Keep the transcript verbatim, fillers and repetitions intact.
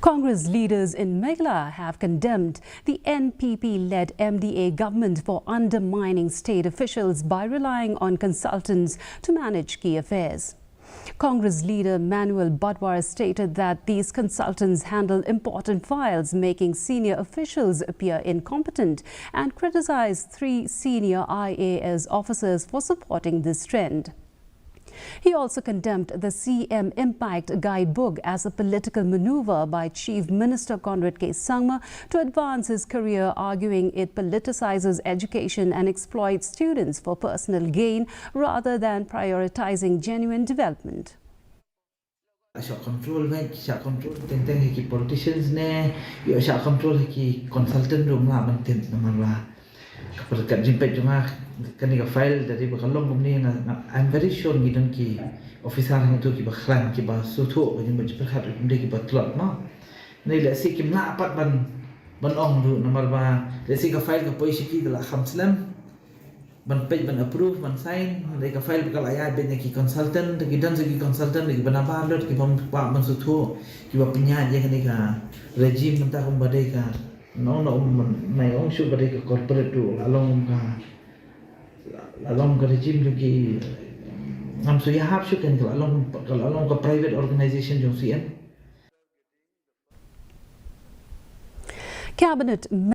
Congress leaders in Meghalaya have condemned the N P P-led M D A government for undermining state officials by relying on consultants to manage key affairs. Congress leader Manuel Badwar stated that these consultants handle important files, making senior officials appear incompetent, and criticized three senior I A S officers for supporting this trend. He also condemned the C M Impact Guidebook as a political maneuver by Chief Minister Conrad K Sangma to advance his career, arguing it politicizes education and exploits students for personal gain rather than prioritizing genuine development. Shah control, shah control teng teng ha ki politicians ne, ïoh shah control ha ki consultant ruh ym lah ban tip namar ba ka pyrkhat jingpeit jong nga, kane ka file da dei ba ka long kumne, nga, nga, I'm very sure ngi don ki officer hangto kiba khlaiñ, kiba sngewthuh, ba jingpyrkhat kumne, kiba tlot mo. Ne lehse kim lah pat ban, ban ong ruh namar ba lehse ka file ka poi sha ki da la kham slem ban peit, ban approve, ban sign. Dei ka file ba ka la ïaid beit na ki consultant, da ki don sa ki consultant, da kiba nabar lut, kiba kwah ban sngewthuh, kiba pynïaid ïa kane ka regime mynta kumba dei ka, nong nong nai ong shuh ba dei ka corporate ruh, la long ka, la long ka regime jong ki, ngam shu ïahap shuh, kan ka la long, ka la long ka private organization jong C M. Cabinet